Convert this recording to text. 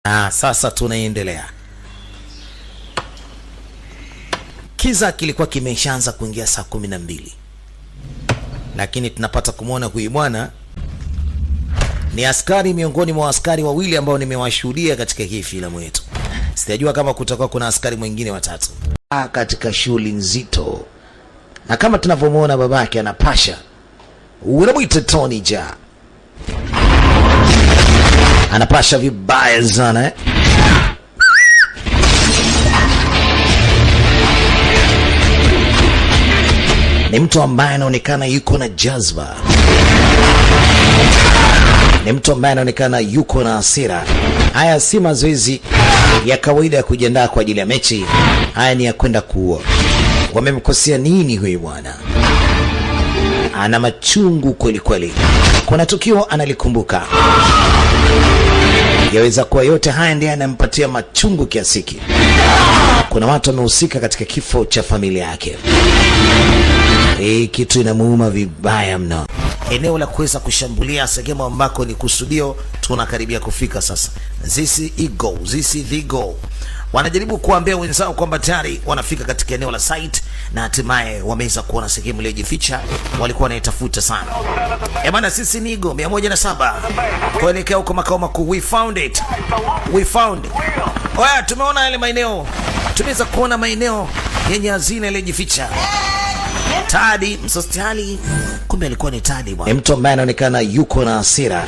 Ah, sasa tunaendelea. Kiza kilikuwa kimeshaanza kuingia saa 12, lakini tunapata kumwona huyu bwana ni askari miongoni mwa askari wawili ambao nimewashuhudia katika hii filamu yetu. Sijajua kama kutakuwa kuna askari mwingine watatu katika shughuli nzito, na kama tunavyomwona babake anapasha, unamwita Tony Jaa anapasha vibaya sana, eh? Ni mtu ambaye anaonekana yuko na jazba, ni mtu ambaye anaonekana yuko na hasira. Haya si mazoezi ya kawaida ya kujiandaa kwa ajili ya mechi, haya ni ya kwenda kuua. Wamemkosea nini huyu bwana? Ana machungu kweli kweli. Kuna tukio analikumbuka, yaweza kuwa yote haya ndiye anampatia machungu kiasiki. Kuna watu wamehusika katika kifo cha familia yake. Hii kitu inamuuma vibaya mno. Eneo la kuweza kushambulia sehemu ambako ni kusudio, tunakaribia kufika sasa. This is go, this is the go. Wanajaribu kuambia wenzao kwamba tayari wanafika katika eneo la site na hatimaye wameweza kuona sehemu iliyojificha walikuwa wanaitafuta sana. Eh bana, sisi ni Eagle 107 kuelekea huko makao makuu. We found it, we found it. Oya, tumeona yale maeneo, tumeweza kuona maeneo yenye hazina iliyojificha. Tadi msostali, kumbe alikuwa ni Tadi bwana, mtu ambaye anaonekana yuko na hasira.